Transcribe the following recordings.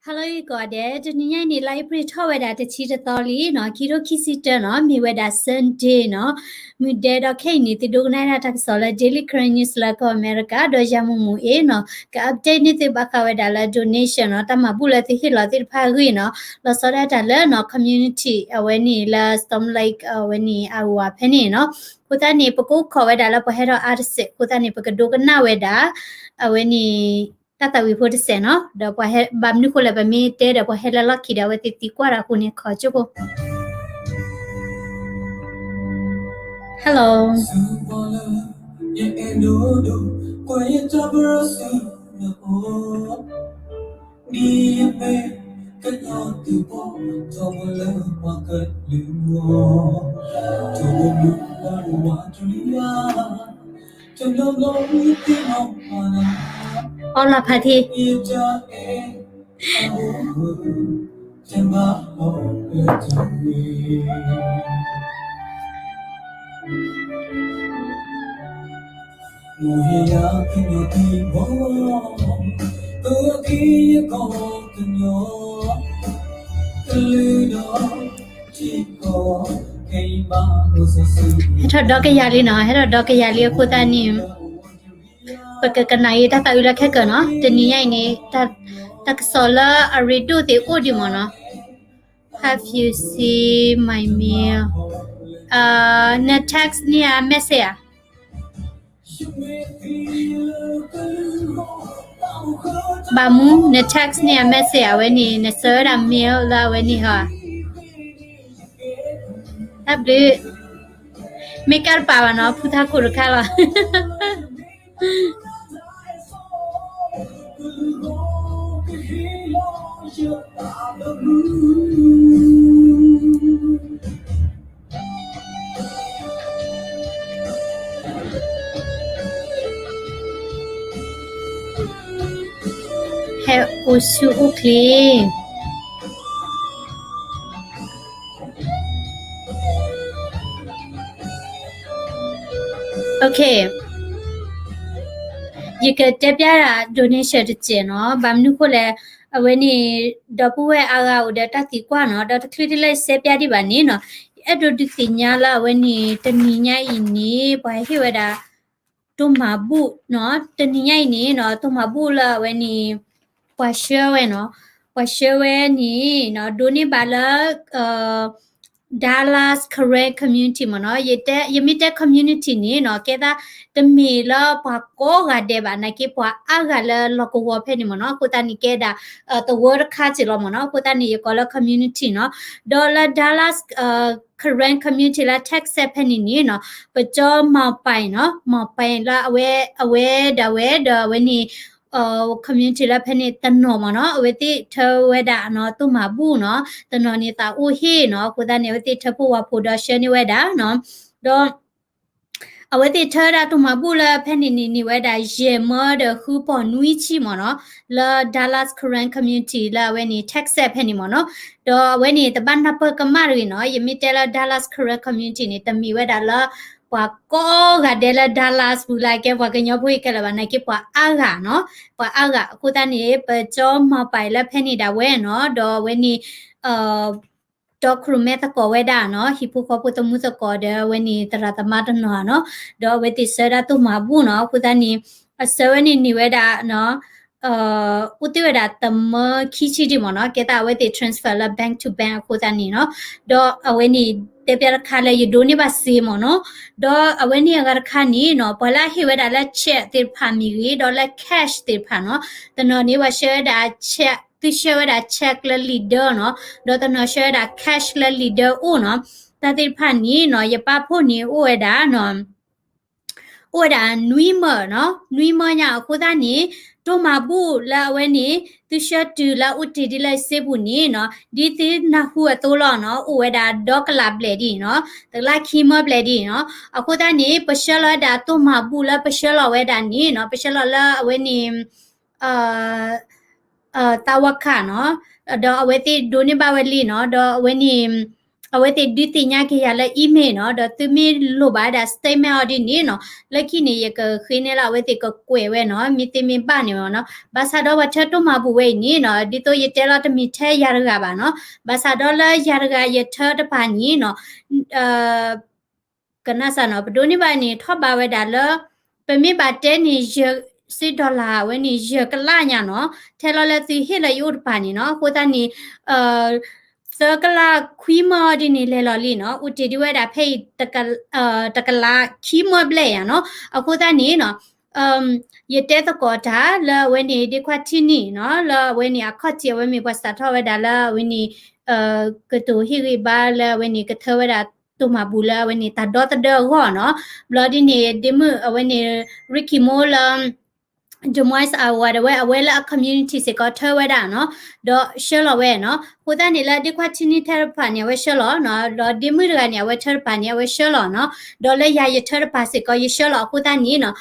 Hello ကိးဂၤဒဲး, တနံၤညါအံၤန့ၣ် လါအ့ဖြ့ၣ်ထီၣ်ဝဲဒၣ်တဆံတသီလံနီၤ, ခံထိခံဆံတၢနီၤ, မ့ၢ်ဝဲဒၣ် Sunday နီၤ. မုၢ်ဒဲးဒီးခဲအံၤန့ၣ် သုဒိကနၣ်ဒၣ်တၢ်ကစီၣ်လၢ Daily Karen News လၢကီၢ်အမဲရကၤ, ဒီးယၤမုၢ်မုၢ်အ့နီၤ က update န့ၢ်သုဘၣ်ဃးဝဲဒၣ်လၢ donation နီၤ, တၢ်မၤဘူၣ်လၢသုဟ့ၣ်လီၤသ့ၣ်တဖၣ်အဂ့ၢ်နီၤ, လီၤဆီဒၣ်တၢ်လၢနီၤ community အဝဲန့ၣ်လၢ Storm Lake အဝဲန့ၣ် Iowa ဖဲန့ၣ်နီၤ. အဃိသတးန့ၣ် ပကအိၣ်ခိးဝဲဒၣ်လၢပှၤဟဲထီၣ်အါတစဲး, အဃိသတးန့ၣ် ပကဒိကနၣ်ဝဲဒၣ် အဝဲန့ၣ် တၢ်သးဝံၣ်ဖိတစဲးနီၤ, ဒီးပှၤဟဲ ဘၣ်မနုၤဃိလဲၣ် ပမ့ၢ်တဲဒီးပှၤဟဲလၢလီၢ်ခံဒီး အဝဲသ့ၣ်သံကွၢ်တၢ်အဃိန့ၣ် ခိးကၠိဖိ. Hello. အီလၢဖါတံၢ် ဟဲထီၣ်ဒီကယၤလံနီၤ, ဟဲထီၣ်ဒီကယၤလံအဃိသတးန့ၣ် ပကကနၣ်အံၤတၢ်သးဝံၣ်လၢခဲကၢၢ်နီၤ. တနံၤညါအံၤန့ၣ် တၢ်ကစီၣ်လၢအရ့ဒိၣ်သ့ၣ်အိၣ်ဒံးမ့ၢ်နီၤ. Have you seen my mail? န text န့ၢ်အ message ဧါ. ဘၣ်မူ န text န့ၢ်အ message အဝဲန့ၣ် နဆှၢဝဲဒၣ် mail လၢအဝဲန့ၣ်ဟီ. တၢ်ဘျုး, မ့ၢ်ကၢ်တပာ်ဘၣ်နီၤ, ဖုထါခိၣ်တခါလီၤ. ဟဲအိၣ်ဆူၣ်အိၣ်ချ့. Okay, ယကတဲပျဲဒၣ် donation တစဲးနီၤ. ဘၣ်မနုၤဃိလဲၣ်, အဝဲန့ၣ် ဒီပုၢ်ဝဲၢ်အါဂၤအိၣ်ဒီးတၢ်သံကွၢ်နီၤ, ဒီးတချုးဒ်လၢယတဲပျဲဒံးဘၣ်န့ၣ်နီၤ, ယအဲၣ်ဒိးဒုးသ့ၣ်ညါလၢအဝဲန့ၣ် တနံၤညါအံၤန့ၣ် ပှၤဟ့ၣ်ဝဲဒၣ် တိၢ်မၤဘူၣ်နီၤ, တနံၤညါအံၤန့ၣ်နီၤ, တိၢ်မၤဘူၣ်လၢအဝဲန့ၣ် ပှၤဆှၢဝဲနီၤ, ပှၤဆှၢဝဲန့ၣ်နီၤ, ဒိးန့ၢ်ဘၣ်လၢ Dallas Karen community မ့ၢ်နီၤ. ယမ့ၢ်တဲ community န့ၣ်နီၤ, ကဲသးတမ့ၢ်လၢပှၤကိးဂၤဒဲးဘၣ်, နာ်က့ပှၤအါဂၤလၢလီၢ်ကဝီၤဖဲန့ၣ်မ့ၢ်နီၤ. အဃိသတးန့ၣ်ကဲဒၣ် သဝီတခါစ့ၢ်လီၤမ့ၢ်နီၤ. အဃိသတးန့ၣ် ယကိးလၢ community နီၤ. ဒီးလၢ Dallas Karen community လၢ Texas ဖဲန့ၣ်န့ၣ်နီၤ, ပကၠီ မီၤပၢၢ် နီၤ, မီၤပၢၢ်လၢအဝဲ အဝဲဒၣ်ဝဲဒီးအဝဲန့ၣ် community လၢဖဲန့ၣ်တနီၤမ့ၢ်နီၤ, အဝဲသ့ၣ်ထၢဝဲဒၣ်နီၤ တိၢ်မၤဘူၣ်နီၤ, တနီၤန့ၣ်သးအိၣ်ဟ့ၣ်နီၤ, အဃိသတးန့ၣ် အဝဲသ့ၣ်ထၢဖှိၣ်ဝၤဖှိၣ်ဒီးဆှၢန့ၢ်ဝဲဒၣ်နီၤ, ဒီး အဝဲသ့ၣ်ထၢဝဲဒၣ်တိၢ်မၤဘူၣ်လၢဖဲန့ၣ်န့ၣ် န့ၢ်ဝဲဒၣ်ယဲၢ်မၢဒီးဃုပီၢ်နွံဆံမ့ၢ်နီၤ, လၢ Dallas Karen community လၢအဝဲန့ၣ် Texas ဖဲန့ၣ်မ့ၢ်နီၤ, ဒီးအဝဲန့ၣ်တဘၣ်နၢ်ပၢၢ်ကမၣ်တဂ့ၤနီၤ, ယမ့ၢ်တဲလၢ Dallas Karen community န့ၣ် တမ့ၢ်ဝဲဒၣ်လၢ ပှၤကိးဂၤဒဲးလၢ Dallas ပူၤလၢအကဲပှၤကညီဖိအံၤခဲလၢာ်ဘၣ်, နာ်က့ပှၤအါဂၤနီၤ, ပှၤအါဂၤ, အဃိသတးန့ၣ် ပကၠီ မီၤပၢၢ် လၢဖဲန့ၣ်ဒၣ်ဝဲနီၤ, ဒီးအဝဲန့ၣ် တီခိၣ်ရိၣ်မဲသကိးဝဲဒၣ်နီၤ, ဟံၣ်ဖိဃီဖိသမူသကိးဒီးအဝဲန့ၣ်သရၣ်သမါတနီၤနီၤ, ဒီးအဝဲသ့ၣ်ဆှၢဒၣ်တိၢ်မၤဘူၣ်နီၤ, အဃိသတးန့ၣ် အဆှၢဝဲန့ၣ်န့ၢ်ဝဲဒၣ် အိၣ်သ့ၣ်ဝဲဒၣ်တမၢခံဆံဒံးမ့ၢ်နီၤ, ကဲသးအဝဲသ့ၣ် transfer လၢ bank to bank အဃိသတးန့ၣ်နီၤ, ဒီးအဝဲန့ၣ်တဲပျဲတခါလၢယဒိးန့ၢ်ဘၣ်စ့မ့ၢ်နီၤ, ဒီးအဝဲန့ၣ်အဂၤတခါန့ၣ်နီၤ, ပှၤလၢအဟ့ၣ်ဝဲဒၣ်လၢ check သ့ၣ်တဖၣ်မ့ၢ်ဂ့ၤ, ဒီးလၢ cash သ့ၣ်တဖၣ်နီၤ, တနီၤန့ၣ်ပှၤဆှၢဝဲဒၣ် check သုဆှၢဝဲဒၣ် check လၢ လံာ်ဒၢနီၤ, ဒီးတနီၤဆှၢဝဲဒၣ် cash လၢ လံာ်ဒၢအိၣ်နီၤ, တၢ်သ့ၣ်တဖၣ်န့ၣ်နီၤ, ယပာ်ဖှိၣ်န့ၣ်အိၣ်ဝဲဒၣ်နီၤ, အိၣ်ဝဲဒၣ်နွံမၢနီၤ, နွံမၢညါအဃိသတးန့ၣ်, တိၢ်မၤဘူၣ်လၢအဝဲန့ၣ် သုဆှၢတုၤလၢအိၣ်တ့ၢ်ဒ်လၢစ့ပူၤန့ၣ်နီၤ, ဒ်သုနၢ်ဟူအသိးလီၤနီၤ, အိၣ်ဝဲဒၣ်ဒီကလးဘျဲၣ်ဒ်နီၤ, တကလးခံမၢဘျဲၣ်ဒ်နီၤ, အဃိသတးန့ၣ် ပဆှၢလီၤဝဲဒၣ်တိၢ်မၤဘူၣ်လၢပဆှၢလီၤဝဲဒၣ်န့ၣ်နီၤ, ပဆှၢလီၤလၢအဝဲန့ၣ် သးဝီခးနီၤ, ဒီးအဝဲသ့ၣ်ဒိးန့ၢ်ဘၣ်ဝဲလံနီၤ, ဒီးအဝဲန့ၣ် အဝဲသ့ၣ်ဒုးသ့ၣ်ညါက့ၤယၤလၢ email နီၤ, ဒီးသုမ့ၢ်လိၣ်ဘၣ်ဝဲဒၣ် statement အီၤဒ်န့ၣ်နီၤ, လၢခံန့ၣ် ယကဃ့န့ၢ်လၢအဝဲသ့ၣ်ကကွဲးဝဲနီၤ, မ့ၢ်သ့မ့ၢ်ဘၣ်န့ၣ်နီၤ. ဘၣ်ဆၣ်ဒီးပှၤထၢတိၢ်မၤဘူၣ်ဝဲအံၤန့ၣ်နီၤ, ဒ်သိးယတဲလီၤတမ့ၢ်ထဲယၤတဂၤဘၣ်နီၤ, ဘၣ်ဆၣ်ဒီးလၢယၤတဂၤယထၢတပၤန့ၣ်နီၤ ကနၣ်စ့ၢ်နီၤ, ပဒိးန့ၢ်ဘၣ်န့ၣ် ထီၣ်ဘးဝဲဒၣ်လၢ ပမ့ၢ်ဘၣ်တဲန့ၣ် ယစ့ dollar ဝဲန့ၣ် ယကလးညါနီၤ, ထဲလီၤလၢသုဟ့ၣ်လၢယအိၣ်တပၤန့ၣ်နီၤ. အဃိသတးန့ၣ် သၢကလးခွံမၢ်ဒ်န့ၣ် လဲၤလီၤလံနီၤ, အိၣ်တ့ၢ်ဒံးဝဲဒၣ်ဖဲအံၤ တကလးခံမၢ်ဘျဲၣ်ယါနီၤ. အဃိသတးန့ၣ်နီၤ ယတဲသကိးတၢ်လၢအဝဲန့ၣ် ဒ့ခွါထံနံၣ်နီၤ, လၢအဝဲန့ၣ်အခီၣ်ထံး အဝဲမ့ၢ်ပှၤစးထီၣ်ဝဲဒၣ်လၢအဝဲန့ၣ် ကတိၤဟ့ၣ်ဂံၢ်ဘါလၢအဝဲန့ၣ် ကထၢဝဲဒၣ်တိၢ်မၤဘူၣ်လၢအဝဲန့ၣ် တၢ်ဒီသဒၢအဂီၢ်နီၤ. ဘျီဒ်န့ၣ် ဒ့မုၣ်အဝဲန့ၣ် Ricky Mo လၢ Des Moines Iowa ဒၣ်ဝဲ အဝဲလၢအ community စ့ၢ်ကီးထၢဝဲဒၣ်နီၤ, ဒီးဆှၢလီၤဝဲနီၤ. အဃိသတးန့ၣ် လၢဒ့ခွါထံနံၣ်ထၢတဖၣ်န့ၣ် အဝဲဆှၢလီၤနီၤ, ဒီးဒ့မုၣ်တဂၤန့ၣ် အဝဲထၢတဖၣ်န့ၣ် အဝဲဆှၢလီၤနီၤ, ဒီးလၢယၤယထၢတဖၣ်စ့ၢ်ကီး ယဆှၢလီၤ. အဃိသတးန့ၣ်နီၤ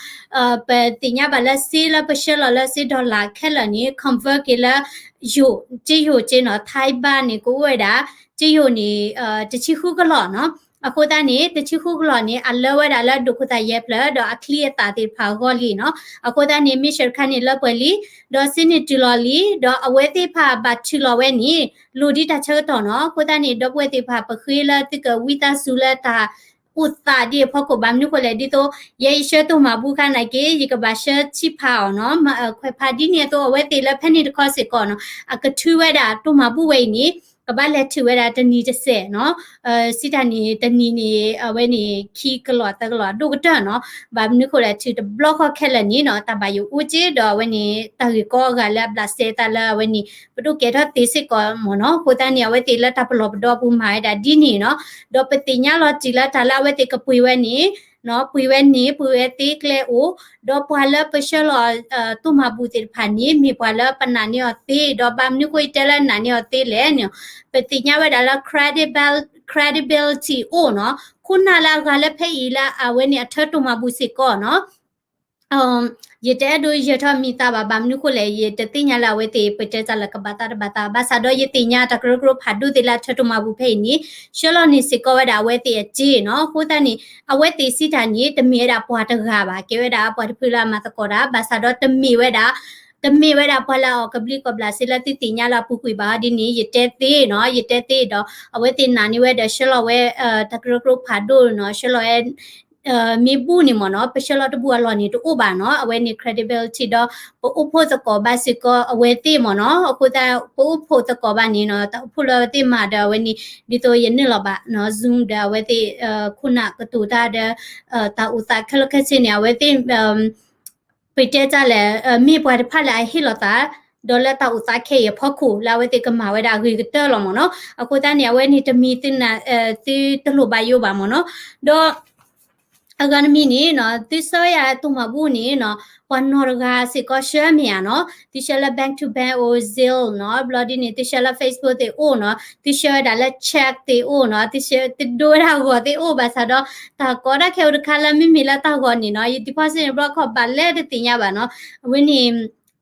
ပသ့ၣ်ညါဘၣ်လၢစ့လၢပဆှၢလီၤလၢစ့ dollar ခဲလၢာ်န့ၣ် convert က့ၤလၢ ယိၤ ကၠ့ယိၤကၠ့နီၤ, Thai baht န့ၣ် ကအိၣ်ဝဲဒၣ် ကၠ့ယိၤန့ၣ် တဆံဃုကလီၢ်နီၤ. အဃိသတးန့ၣ် တဆံဃုကလီၢ်န့ၣ် အလၢဝဲဒၣ်လၢဒိၣ်ခိၣ်သၣ်ယဲၢ်ဖျၢၣ် ဒီးအချံအသၣ်သ့ၣ်တဖၣ်အဂီၢ်လံနီၤ. အဃိသတးန့ၣ် မ့ၢ်ဆၢတခါန့ၣ်လၢပှဲၤလံ, ဒီးစ့န့ၣ်တုၤလီၤလံ, ဒီးအဝဲသ့ၣ်တဖၣ်ဘၣ်ထုးလီၤဝဲန့ၣ် လိၣ်ဒ်တၢ်ဆၢကတီၢ်နီၤ. အဃိသတးန့ၣ် ဒီပုၢ်ဝဲၢ်သ့ၣ်တဖၣ် ပဃ့လၢသုကဝံသးစူၤလၢတၢ်အိၣ်သးဒ်အဖီခိၣ် ဘၣ်မနုၤဃိလဲၣ် ဒ်သိး ယဲယဆှၢတိၢ်မၤဘူၣ်ခါနာ်က့ ယကဘၣ်ဆှၢဆံးဖးအီၤနီၤ, ခွဲးဖးဒ်န့ၣ်အသိး အဝဲသ့ၣ်လၢဖဲန့ၣ်တခီစ့ၢ်ကီးနီၤ အကထုဝဲဒၣ်တိၢ်မၤဘူၣ်ဝဲအံၤန့ၣ် ကဘၣ်လဲၤထုးဝဲဒၣ်တနံၤတစဲးနီၤ, စံးတၢ်န့ၣ် တနံၤန့ၣ် အဝဲန့ၣ် ခံကလီၢ်သၢကလီၢ် အဒိၣ်ကတၢၢ်နီၤ. ဘၣ်မနုၤဃိလဲၣ် ထုးတဘျီဃီခဲလၢာ်န့ၣ်နီၤ တၢ်ဘၣ်ယိၣ်အိၣ်က့ၤ ဒီးအဝဲန့ၣ် တၢ်ဂ့ၢ်ကီအဂၤလၢအဘျးစဲသးလၢအဝဲန့ၣ် ပဒိၣ်ကဲထီၣ်သ့စ့ၢ်ကီးမ့ၢ်နီၤ. အဃိသတးန့ၣ် အဝဲသ့ၣ်လၢတၢ်ပလီၢ်ပဒီအပူၤမၤဝဲဒၣ်ဒ်န့ၣ်နီၤ. ဒီးပသ့ၣ်ညါလီၤတံၢ်လၢတၢ်လၢအဝဲသ့ၣ်ကပှ့ၤဝဲန့ၣ် ပှ့ၤဝဲန့ၣ် ပှ့ၤဝဲသ့ကျဲအိၣ်, ဒီးပှၤလၢပဆှၢလီၤ တိၢ်မၤဘူၣ်သ့ၣ်တဖၣ်န့ၣ် မ့ၢ်ပှၤလၢပနာ်န့ၢ်အီၤသ့, ဒီးဘၣ်မနုၤဃိယတဲလၢနာ်န့ၢ်အီၤသ့လဲၣ်န့ၣ် ပသ့ၣ်ညါဝဲဒၣ်လၢ credible- credibility အိၣ်နီၤ. ခိၣ်နၢ်လၢအဂၤလၢဖဲအံၤလၢအဝဲန့ၣ်အထၢတိၢ်မၤဘူၣ်စ့ၢ်ကီးနီၤ ယတအဲၣ်ဒိးယဲၤထီၣ်မံၤသးဘၣ်, ဘၣ်မနုၤဃိလဲၣ် ယတသ့ၣ်ညါလၢအဝဲသ့ၣ် ပတဲတၢ်လၢကဘၣ်သးတဘၣ်သး, ဘၣ်ဆၣ်ဒီးယသ့ၣ်ညါ တၢ်ကရၢကရိဖးဒိၣ်သ့ၣ်လၢအထၢတိၢ်မၤဘူၣ်ဖဲအံၤန့ၣ် ဆှၢလီၤန့ၢ်စ့ၢ်ကီးဝဲဒၣ်အဝဲသ့ၣ်အစ့နီၤ. အဃိသတးန့ၣ် အဝဲသ့ၣ်စံးတၢ်န့ၣ် တမ့ၢ်ဝဲဒၣ်ပှၤတဂၤဘၣ်, ကဲဝဲဒၣ်ပှၤတဖုလၢအမၤသကိးတၢ်, ဘၣ်ဆၣ်ဒီးတမ့ၢ်ဝဲဒၣ် တမ့ၢ်ဝဲဒၣ်ပှၤလၢအအီၣ်ကဘျံးကဘျၣ်စ့လၢသုသ့ၣ်ညါလၢအပူၤကွံာ်ဘၣ်ဒ်န့ၣ် ယတဲသ့နီၤ, ယတဲသ့ဒီး အဝဲသ့ၣ်နာ်န့ၢ်ဝဲဒီးဆှၢလီၤဝဲ တၢ်ကရၢကရိဖးဒိၣ်နီၤ, ဆှၢလီၤဝဲ မ့ၢ်ဘူၣ်န့ၣ်မ့ၢ်နီၤ, ပဆှၢလီၤတဘူၣ်အလီၢ်န့ၣ်တအိၣ်ဘၣ်နီၤ, အဝဲန့ၣ် credibility ဒီး ပအိၣ်ဖှိၣ်သကိးဘၣ်စ့ၢ်ကီးအဝဲသ့ၣ်မ့ၢ်နီၤ, အဃိသတး ပအိၣ်ဖှိၣ်သကိးဘၣ်န့ၣ်နီၤ, တၢ်အိၣ်ဖှိၣ်လၢအဝဲသ့ၣ်မၤဒီးအဝဲန့ၣ် ဒ်သိးယနုာ်လီၤဘၣ်နီၤ, Zoom ဒီးအဝဲသ့ၣ် ခိၣ်နၢ်ကတိၤတၢ်ဒီး တၢ်အိၣ်သးခဲလၢာ်ခဲဆ့န့ၣ် အဝဲသ့ၣ် ပတဲတၢ်လဲၣ် မ့ၢ်ပှၤတဖၣ်လၢအဟ့ၣ်လီၤသး ဒီးလၢတၢ်အိၣ်သးခဲအံၤအဖီခိၣ် လၢအဝဲသ့ၣ်ကမၤဝဲဒၣ်အဂ့ၤကတၢၢ်လီၤမ့ၢ်နီၤ. အဃိသတးန့ၣ် အဝဲန့ၣ်တမံၤသုန သုတလိၣ်ဘၣ်ယိၣ်ဘၣ်မ့ၢ်နီၤ. ဒီး အဂၤတမံၤန့ၣ်နီၤ သုဆှၢယၤတိၢ်မၤဘူၣ်န့ၣ်နီၤ ပှၤနီၢ်တဂၤစ့ၢ်ကီးဆှၢမ့ၢ်ဧါနီၤ, သုဆှၢလၢ bank to bank အိၣ် Zelle နီၤ, ဘျီဒ်န့ၣ် သုဆှၢလၢ Facebook သ့ၣ်အိၣ်နီၤ, သုဆှၢဝဲဒၣ်လၢ check သ့ၣ်အိၣ်နီၤ, သုဆှၢ သုဒိဝဲဒၣ်အဂီၤသ့ၣ်အိၣ်ဘၣ်ဆၣ်ဒီး တၢ်ကီတၢ်ခဲအိၣ်တခါလၢမ့မ့ၢ်လၢတၢ်ဂီၤန့ၣ်နီၤ ယ deposit န့ၣ် ဘျီခီၣ်ဘၣ်လဲၣ်တသ့ၣ်ညါဘၣ်နီၤ. အဝဲန့ၣ်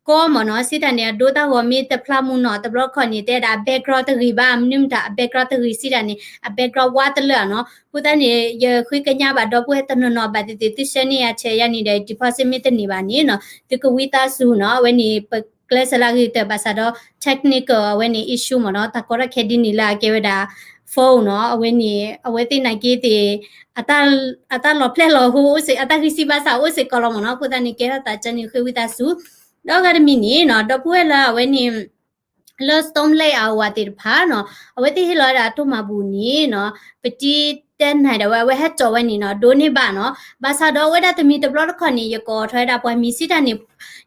ကီမ့ၢ်နီၤ စံးတၢ်န့ၣ် အဒိတၢ်ဂီၤမ့ၢ်တဖျါမူနီၤ တဘျီခီၣ်န့ၣ် တဲဒၣ်အ background တဂ့ၤဘၣ် မနုၤမတၤ အ background တဂ့ၤစံးတၢ်န့ၣ် အ background ဝါတလၢာ်နီၤ. အဃိသတးန့ၣ် ယဃ့ကညးဘၣ်ဒီပုၢ်ဝဲၢ်တနီၤနီၤဘၣ်သ့ၣ်သ့ၣ် သုဆှၢန့ၢ်ယၤဆဲးယၤန့ၣ်ဒီး deposit မ့ၢ်တန့ၢ်ဘၣ်န့ၣ်နီၤ သုကဝံသးစူၤနီၤ. အဝဲန့ၣ် ပကျဲးစၢးလၢအဂ့ၤကတၢၢ်ဘၣ်ဆၣ်ဒီး technical အဝဲန့ၣ် issue မ့ၢ်နီၤ တၢ်ကီတၢ်ခဲဒ်န့ၣ်လၢအကဲဝဲဒၣ် phone နီၤ အဝဲန့ၣ် အဝဲသ့ၣ်နာ်က့သ့ၣ် အတၢ်လီၤဖျဲၣ်လီၤဟိအိၣ်စ့ၢ် အတၢ်ဂံၢ်စၢ်ဘါစၢ်အိၣ်စ့ၢ်ကီးလီၤမ့ၢ်နီၤ. အဃိသတးန့ၣ် ကဲထီၣ်သးကၢန့ၣ်ဃ့ဝံသးစူၤ ဒီးအဂၤတမံၤန့ၣ်နီၤ ဒီပုၢ်ဝဲၢ်လၢအဝဲန့ၣ် လၢ Storm Lake အဝၤသ့ၣ်တဖၣ်နီၤ အဝဲသ့ၣ်ဟ့ၣ်လီၤဝဲဒၣ်အတိၢ်မၤဘူၣ်န့ၣ်နီၤ ပတံတဲနၤဒၣ်ဝဲ အဝဲဟဲကၠီဝဲန့ၣ်နီၤ ဒိးန့ၢ်ဘၣ်နီၤ. ဘၣ်ဆၣ်ဒီးအဝဲဒၣ်တမံၤတဘျီတခီၣ်န့ၣ် ယကိးထီၣ်ဝဲဒၣ်ပှၤမံၤစံးတၢ်န့ၣ်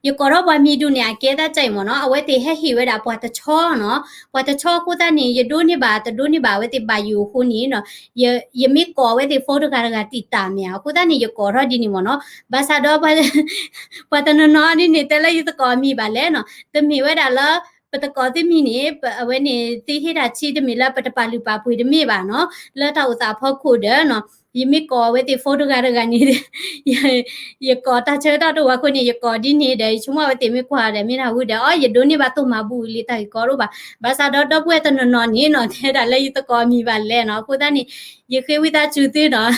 ယကိးထီၣ်ပှၤမံၤဒုးန့ၣ် အကဲသးကၢအံၤမ့ၢ်နီၤ အဝဲသ့ၣ်ဟဲဟ့ၣ်ဝဲဒၣ်ပှၤတဆီနီၤ ပှၤတဆီအဃိသတးန့ၣ် ယဒိးန့ၢ်ဘၣ် တဒိးန့ၢ်ဘၣ်အဝဲသ့ၣ်ဘၣ်ယိၣ်အဃိန့ၣ်နီၤ ယမ့ၢ်ကိးအဝဲသ့ၣ် phone တဂၤတဂၤတံာ်တာ်မ့ၢ်ဧါ အဃိသတးန့ၣ် ယကိးထီၣ်ဒ်န့ၣ်မ့ၢ်နီၤ. ဘၣ်ဆၣ်ဒီး ပှၤတနီၤနီၤဒ်န့ၣ် တဲလၢယသကိးအမံၤဘၣ်လဲၣ်နီၤ တမ့ၢ်ဝဲဒၣ်လၢ ပတကိးသုမံၤန့ၣ် အဝဲန့ၣ် သုဟ့ၣ်တၢ်ဆံးတမ့ၢ်လၢပတပာ်လုၢ်ပာ်ပှ့ၤတမ့ၢ်ဘၣ်နီၤ လၢတၢ်အိၣ်သးအဖီခိၣ်ဒီးနီၤ ယမ့ၢ်ကိးအဝဲသ့ၣ် phone တဂၤတဂၤန့ၣ် ယကိးတၢ်ဆၢကတီၢ်တအိၣ်ဘၣ်အဃိန့ၣ် ယကိးဒ်န့ၣ်ဒီး ယဆိကမိၣ်အဝဲသ့ၣ်မ့ၢ်ကွၢ်ဒီး မ့ၢ်တၢ်ဟူဒီး အီ ယဒိးန့ၢ်ဘၣ်တိၢ်မၤဘူၣ်လံ တၢ်ဂ့ၢ်ကီတအိၣ်ဘၣ်. ဘၣ်ဆၣ်ဒီးဒီပုၢ်ဝဲၢ်တနီၤနီၤန့ၣ်နီၤ တဲဒၣ်လၢယတကိးအမံၤဘၣ်လဲၣ်နီၤ. အဃိသတးန့ၣ် ယဃ့ဝံသးစူၤသုနီၤ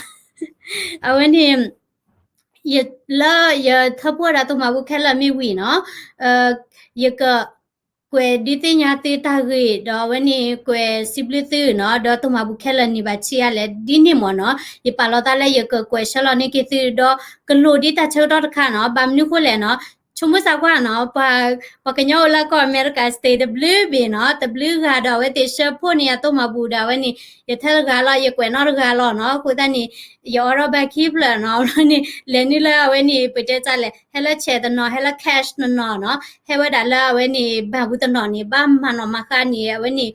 အဝဲန့ၣ် လၢယထၢဖှိၣ်ဝဲဒၣ်တိၢ်မၤဘူၣ်ခဲလၢာ်မ့ၢ်ဝံၤနီၤ ယက ကွဲးဒုးသ့ၣ်ညါသုတၢ်ဂ့ၢ် ဒီးအဝဲန့ၣ်ကွဲးစံးဘျုးသုနီၤ ဒီးတိၢ်မၤဘူၣ်ခဲလၢာ်န့ၣ်ဘၣ်ဆံးအါလဲၣ် ဒ်န့ၣ်မ့ၢ်နီၤ ယပာ်လီၤသးလၢယကကွဲးဆှၢလီၤန့ၢ်က့ၤသု ဒီးကလိၣ်ဒ်တၢ်ဆၢကတီၢ်တခါနီၤ ဘၣ်မနုၤဃိလဲၣ်နီၤ ဆိကမိၣ်သးကွၢ်နီၤ ပှၤကညီအိၣ်လၢကီၢ်အမဲရကၤ state တဘျုးဘ့ၣ်နီၤ တဘျုးဂၤဒီးအဝဲသ့ၣ်ဆှၢဖှိၣ်န့ၢ်အတိၢ်မၤဘူၣ်ဒီးအဝဲန့ၣ် ယထၢတဂၤလီၤ ယကွဲးနီတဂၤလီၤနီၤ အဃိသတးန့ၣ် ယအိးထီၣ်ဘၣ်ခံဖျၢၣ်နီၤ အဝဲန့ၣ် လဲၤနုာ်လၢအဝဲန့ၣ် ပတဲတၢ်လဲၣ် ဟဲလၢဆဲးတနီၤ ဟဲလၢ cash တနီၤနီၤ ဟဲဝဲဒၣ်လၢအဝဲန့ၣ် ဘၣ်ဘူတနီၤန့ၣ် ဘၣ်မၤနီၣ်မၤဃါန့ၣ် အဝဲန့ၣ်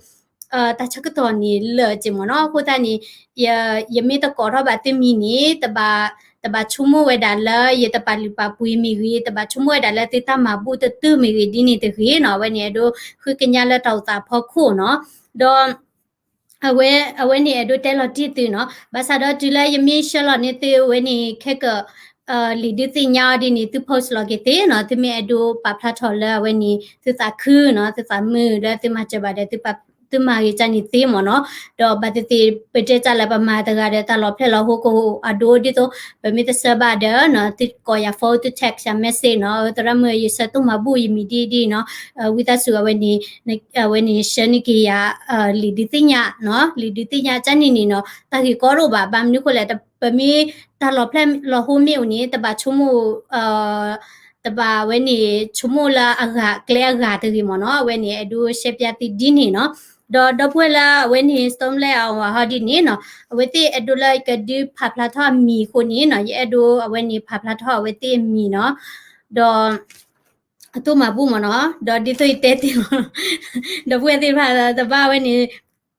တၢ်ဆၢကတီၢ်န့ၣ်လၢာ်က့မ့ၢ်နီၤ အဃိသတးန့ၣ် ယမ့ၢ်တကိးထီၣ်ဘၣ်သုမံၤန့ၣ် တဘၣ်ဆိကမိၣ်ဝဲဒၣ်လၢယတပာ်လုၢ်ပာ်ပှ့ၤမ့ၢ်ဂ့ၤ တဘၣ်ဆိကမိၣ်ဝဲဒၣ်လၢသုတၢ်မၤဘူၣ်တတုၤမ့ၢ်ဂ့ၤ ဒ်န့ၣ်တဂ့ၤနီၤ အဝဲန့ၣ် အဲၣ်ဒိးဃုကညးလၢတၢ်အိၣ်သးအဖီခိၣ်နီၤ ဒီး အဝဲ အဝဲန့ၣ်အဲၣ်ဒိးတဲလီၤတံၢ်သုနီၤ ဘၣ်ဆၣ်ဒီးတုၤလၢယမ့ၢ်ဆှၢလီၤန့ၢ်သုအဝဲန့ၣ် ခဲက လံာ်ဒုးသ့ၣ်ညါအီၤဒ်န့ၣ် သု post လီၤက့ၤသ့နီၤ သုမ့ၢ်အဲၣ်ဒိးပာ်ဖျါထီၣ်လၢအဝဲန့ၣ် သုသးခုနီၤ သုသးမုာ်လၢသုမၤစၢၤဘၣ်ဒီး သုမၤဂ့ၤကၢ်န့ၣ်သ့မ့ၢ်နီၤ ဒီးဘၣ်သ့ၣ်သ့ၣ် ပတဲတၢ်လၢပမၤတဂၤဒီး တၢ်လီၤဖျဲၣ်လီၤဟိကအိၣ်အဒိဒ်သိး ပမ့ၢ်တဆှၢဘၣ်ဒီး သုကိးယၤ phone သု text ယၤ message နီၤ သရၣ်မုၣ် ယဆှၢတိၢ်မၤဘူၣ်ယမံၤဒ်ဒ်နီၤ ဝံသးစူၤအဝဲန့ၣ် အဝဲန့ၣ်ဆှၢန့ၢ်က့ၤယၤ လံာ်ဒုးသ့ၣ်ညါနီၤ လံာ်ဒုးသ့ၣ်ညါကၢ်န့ၣ်န့ၣ်နီၤ တၢ်ဂ့ၢ်ကီတအိၣ်ဘၣ် ဘၣ်မနုၤဃိလဲၣ် ပမ့ၢ်တၢ်လီၤဖျဲၣ်လီၤဟိမ့ၢ်အိၣ်န့ၣ် တဘၣ်ဆိကမိၣ် တဘၣ်ဝဲန့ၣ် ဆိကမိၣ်လၢအဂၤကျဲအဂၤတဂ့ၤမ့ၢ်နီၤ အဝဲန့ၣ် အဲၣ်ဒိးရှဲပၠးသုဒ်န့ၣ်နီၤ ဒီးဒီပုၢ်ဝဲၢ်လၢအဝဲန့ၣ် Storm Lake အဝၤဟီဒ်န့ၣ်နီၤ အဝဲသ့ၣ်အဲၣ်ဒိးလၢယကဒုးဖးဖျါထီၣ်အမံၤအဃိန့ၣ်နီၤ ယအဲၣ်ဒိးအဝဲန့ၣ်ဖးဖျါထီၣ်အဝဲသ့ၣ်အမံၤနီၤ ဒီး အတိၢ်မၤဘူၣ်မ့ၢ်နီၤ ဒီးဒ်သိးယတဲတ့ၢ်လီၤ ဒီပုၢ်ဝဲၢ်သ့ၣ်တဖၣ် တဘၣ်ဝဲန့ၣ်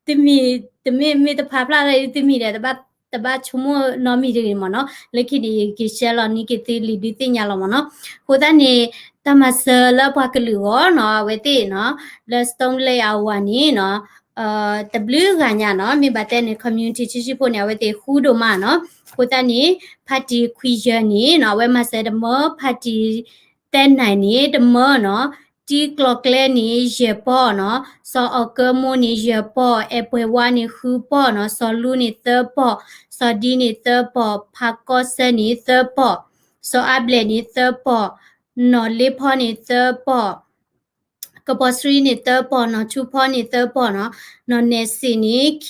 တမံၤ တမ့ၢ် မ့ၢ်တဖးဖျါလၢသုမံၤဒီး တဘၣ်ဆိကမိၣ်နီတမံၤတဂ့ၤမ့ၢ်နီၤ လၢခံန့ၣ် ယက့ၤဆှၢလီၤန့ၢ်က့ၤသုလံာ်ဒုးသ့ၣ်ညါလီၤမ့ၢ်နီၤ အဃိသတးန့ၣ် တၢ်မၤစၢၤလၢပှၤကလုာ်အဂီၢ်နီၤ အဝဲသ့ၣ်နီၤ လၢ Storm Lake အဝၤန့ၣ်နီၤ တဘျုးဂၤညါနီၤ မ့ၢ်ဘၣ်တဲန့ၣ် community ဆံးဆံးဖိန့ၣ် အဝဲသ့ၣ်ဃူဒိၣ်မးနီၤ အဃိသတးန့ၣ် ဖါတံၢ်ခွံယဲၢ်န့ၣ်နီၤ အဝဲမၤစၢၤတမၢ ဖါတံၢ် တဲနၢ်န့ၣ် တမၢနီၤ, တံကျီၢ်ကျဲန့ၣ် ယဲၢ်ပီၢ်နီၤ, စီၤအီၣ်ကၢမိၢ်န့ၣ် ယဲၢ်ပီၢ်, အဲၣ်ပှဲၤဝါန့ၣ် ဃုပီၢ်နီၤ, စီၤလူန့ၣ် သၢပီၢ်, စီၤဒံန့ၣ် သၢပီၢ်, ဖါကီၢ်စဲန့ၣ် သၢပီၢ်, စီၤအါဘျဲၣ်န့ၣ် သၢပီၢ်, နီၢ်လ့ဖီန့ၣ် သၢပီၢ် ကပီၤစရံန့ၣ် သၢပီၢ်နီၤ, ထူဖီန့ၣ် သၢပီၢ်နီၤ, နီၢ်နဲၣ်စ့ၣ်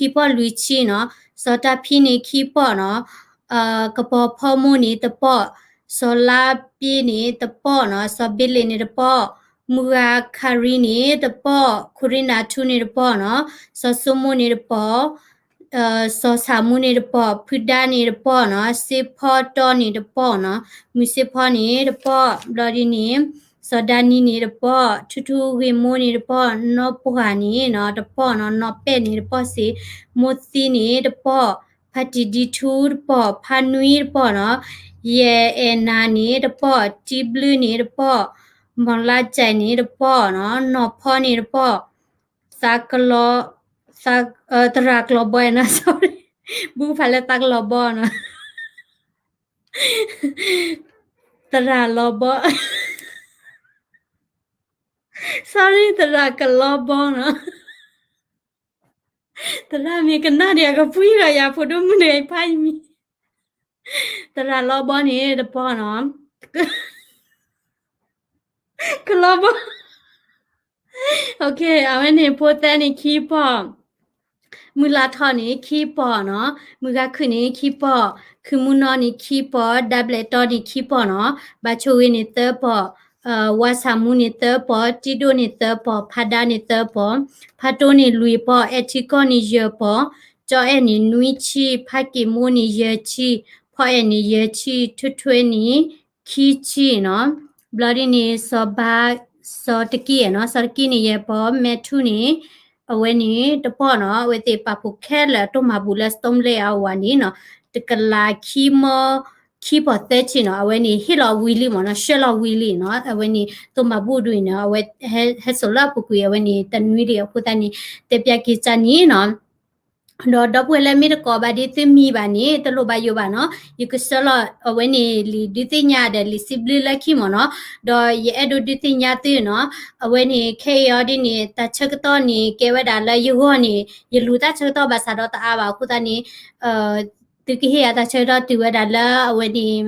န့ၣ် ခံပီၢ်လွံၢ်ဆံနီၤ, စီၤတၢ်ဖံန့ၣ် ခံပီၢ်နီၤ, ကပီၤဖီမိၢ်န့ၣ် တပီၢ်, စီၤလါပ့န့ၣ် တပီၢ်နီၤ, စီၤဘ့လ့ၣ်န့ၣ် တပီၢ်, မုၢ်ဂၤခါရံန့ၣ် တပီၢ်, ခိရံနၤထူန့ၣ် တပီၢ်နီၤ, စီၤစိမိၢ်န့ၣ် တပီၢ် စီၤဆၣ်မူန့ၣ်တပီၢ်, ဖုဒါန့ၣ်တပီၢ်နီၤ, စ့ဖီတီန့ၣ်တပီၢ်နီၤ, မုၢ်စ့ဖီန့ၣ်တပီၢ်, ဘျီဒ်န့ၣ် စီၤဒၤနံန့ၣ်တပီၢ်, ထူထူဂ့ၤမိၢ်န့ၣ်တပီၢ်, နီၢ်ပှၢ်န့ၣ်နီၤ တပီၢ်နီၤ, နီၢ်ပဲၣ်န့ၣ်တပီၢ်စ့ၢ်, မိၢ်သံန့ၣ်တပီၢ်, ဖါတံၢ်ဒံထူတပီၢ်, ဖါနွံတပီၢ်နီၤ, ယဲၢ်အဲၣ်နၤန့ၣ်တပီၢ်, တံဘျုးန့ၣ်တပီၢ်, မီၢ်လါကၠဲၣ်န့ၣ်တပီၢ်နီၤ, နီၢ်ဖီန့ၣ်တပီၢ် သးကလီၤ, သး, သရၣ်ကလီၤဘီနီၤ, sorry, ဘူးဖးလၢသးကလီၤဘီနီၤ, သရၣ်လီၤဘီ, sorry, သရၣ်ကလီၤဘီနီၤ, သရၣ်မ့ၢ်ကနၣ်ဒီး အကဖှံလီၤယၤ ဖိဒိၣ်မုၣ်န့ၣ်ဖးယမံၤ, သရၣ်လီၤဘီန့ၣ်တပီၢ်နီၤ, ကလီၤဘီ အဝဲန့ၣ် ဖိသၢန့ၣ်ခံပီၢ်, မုၢ်လါထီန့ၣ်ခံပီၢ်နီၤ, မုၢ်ဂၤခုၣ်န့ၣ်ခံပီၢ်, ခုၣ်မူနီၢ်န့ၣ်ခံပီၢ်, ဒၢဘျဲၣ်တီန့ၣ်ခံပီၢ်နီၤ, ဘၣ်ဆိၣ်ဂ့ၤန့ၣ်သၢပီၢ်, ဝါဆၣ်မူန့ၣ်သၢပီၢ်, တံဒိၣ်န့ၣ်သၢပီၢ်, ဖါဒါန့ၣ်သၢပီၢ်, ဖါတိန့ၣ်လွံၢ်ပီၢ်, အဲၣ်ထံကီၢ်န့ၣ်ယဲၢ်ပီၢ်, ကၠီအဲၣ်န့ၣ်နွံဆံ, ဖါက့ၣ်မိၢ်န့ၣ်ယဲၢ်ဆံ, ဖီအဲၣ်န့ၣ်ယဲၢ်ဆံ, ထွဲထွဲန့ၣ် ခံဆံနီၤ, ဘျီဒ်န့ၣ် စီၤဘါ, စီၤတကံၢ်နီၤ, စီၤတကံၢ်န့ၣ်ယဲၢ်ပီၢ်, မဲၢ်ထူန့ၣ် အဝဲန့ၣ်တပီၢ်နီၤ, အဝဲသ့ၣ်ပာ်ဖှိၣ်ခဲလၢာ်အတိၢ်မၤဘူၣ်လၢ Storm Lake အဝၤန့ၣ်နီၤ, တကလးခံမၢ ခံပီၢ်သၢဆံနီၤ, အဝဲန့ၣ်ဟ့ၣ်လီၤဝံၤလံမ့ၢ်နီၤ, ဆှၢလီၤဝံၤလံနီၤ, အဝဲန့ၣ်တိၢ်မၤဘူၣ်ဒ်အံၤနီၤ, အဝဲဟဲစိာ်လၢအပူၤကွံာ် အဝဲန့ၣ်တနွံလံအဃိသတးန့ၣ် တဲပျးက့ၤကၢ်န့ၣ်နီၤ ဒီးဒီပုၢ်ဝဲၢ်လၢမ့ၢ်တကိးဘၣ်ဒ်သုမံၤဘၣ်န့ၣ် တလိၣ်ဘၣ်ယိၣ်ဘၣ်နီၤ, ယကဆှၢလီၤအဝဲန့ၣ်လံာ်ဒုးသ့ၣ်ညါဒီးလံာ်စံးဘျုးလၢခံမ့ၢ်နီၤ, ဒီးယအဲၣ်ဒိးဒုးသ့ၣ်ညါသုနီၤ, အဝဲန့ၣ်ခဲအံၤအီၤဒ်န့ၣ် တၢ်ဆၢကတီၢ်န့ၣ် ကဲဝဲဒၣ်လၢယဂီၢ်န့ၣ် ယလူၤတၢ်ဆၢကတီၢ်ဘၣ်ဆၣ်ဒီးတအါဘၣ်အဃိသတးန့ၣ် သုကဟ့ၣ်ယၤတၢ်ဆၢကတီၢ်တုၤဝဲဒၣ်လၢအဝဲန့ၣ်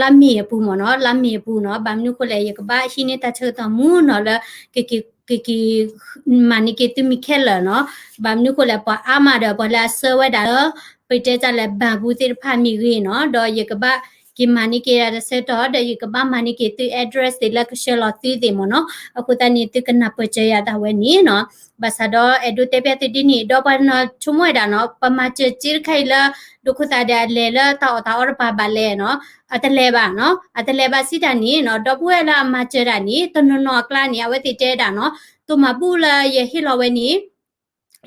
လါမ့ၤအပူၤမ့ၢ်နီၤ, လါမ့ၤအပူၤနီၤ, ဘၣ်မနုၤဃိလဲၣ် ယကဘၣ်ဟံးန့ၢ်တၢ်ဆၢကတီၢ်မူနီၤလၢ ကက့ၤ ကက့ၤ မၤန့ၢ်က့ၤသုမံၤခဲလၢာ်နီၤ, ဘၣ်မနုၤဃိလဲၣ် ပှၤအါမးဒီးပှၤလၢအဆှၢဝဲဒၣ်လၢ ပတဲတၢ်လဲၣ် ဘၣ်ပူၤသ့ၣ်တဖၣ်မ့ၢ်ဂ့ၤနီၤ, ဒီးယကဘၣ်က့ၤမၤန့ၢ်က့ၤတၢ်တဆၢကတီၢ် ဒီးယကဘၣ်မၤန့ၢ်က့ၤသု address သ့ၣ်လၢကဆှၢလီၤသုသ့ၣ်မ့ၢ်နီၤ, အဃိသတးန့ၣ် သုကနၢ်ပၢၢ်စၢၤယၤတၢ်ဝဲန့ၣ်နီၤ, ဘၣ်ဆၣ်ဒီးအဲၣ်ဒိးတဲဖျါသုဒ်န့ၣ် ဒီးပှၤတနီၤဆိကမိၣ်ဝဲဒၣ်နီၤ ပမၤစၢၤစ့တခါအံၤလၢ ဒိခိၣ်သးဒီးအလဲၤလၢတၢ်အီၣ်တၢ်အီတပၤဘၣ်လဲၣ်နီၤ, အတလဲၤဘၣ်နီၤ, အတလဲၤဘၣ်စံးတၢ်န့ၣ်နီၤ, ဒီပုၢ်ဝဲၢ်လၢအမၤစၢၤတၢ်န့ၣ် တနီၤနီၤအကျါန့ၣ် အဝဲသ့ၣ်တဲဒၣ်နီၤ, တိၢ်မၤဘူၣ်လၢယဟ့ၣ်လီၤဝဲန့ၣ်